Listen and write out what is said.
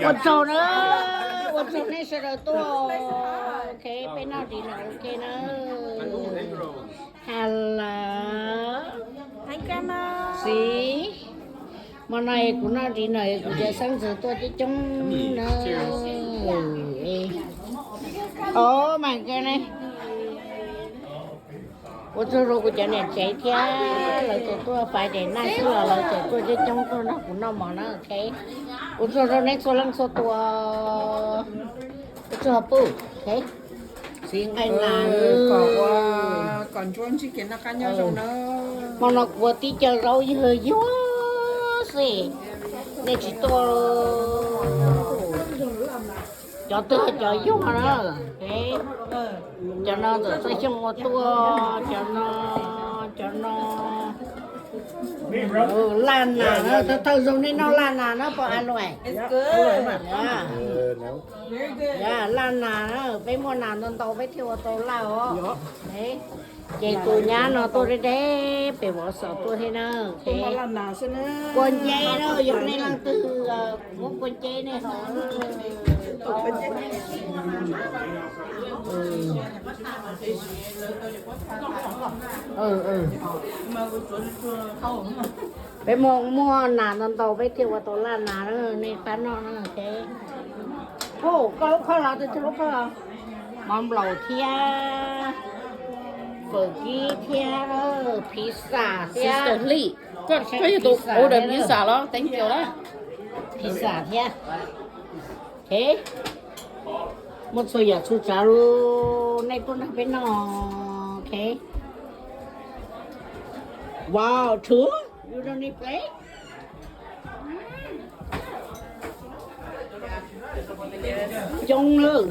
Ua tsaug na, ua tsaug nej sawv daws tuaj. Ok, peb noj dinner ua ke na. Hello. Xib, hmo no kuv noj dinner, kuv cov xeeb ntxwv tuaj coob coob na. Oh my goodness. Ua tsaug rau kuv cov niam tsev thiab, lawv tseem tuaj Friday night xwb los lawv tseem tuaj coob coob tuaj nrog kuv noj mov na, ok. Ua tsaug rau nej txhua leej txhua tus. Ua tsaug puj, ok. Xib nqaij nas, kom ua, kom ntsuab ntsib kev noj qab nyob zoo na. Hmo no kuv ua tib co zaub yawg yuag xwb, nej tsis tuaj. Cov twg cov yuag na. Cov no ntawm Txawj Xyooj ua tuaj, cov no, cov no. Laj nas na, thawj thawj zaug nej noj laj nas na pom a luam. Laj nas na, peb muaj nas ntau ntau peb thiaj ua tau laj os. Ces tus nyab no tuaj deb deb pem Vov Xos tuaj thiab na. Kua nceb na, yog nej leej twg, kuv muab kua nceb nej hov. Peb muaj, muaj nas ntau ntau peb thiaj ua tau laj nas na, nej pab noj na. Hu, koj lub khob los, tus lub khob los. Mov nplaum thiab, fawm kib thiab, pizza thiab. Koj yog tus order pizza los? Thank you na. Pizza thiab. Ok. Muaj txhua yam txhua tsav li, nej tuaj nrog peb noj. Ok. Wow, two? You don't need plate? Coob nawb.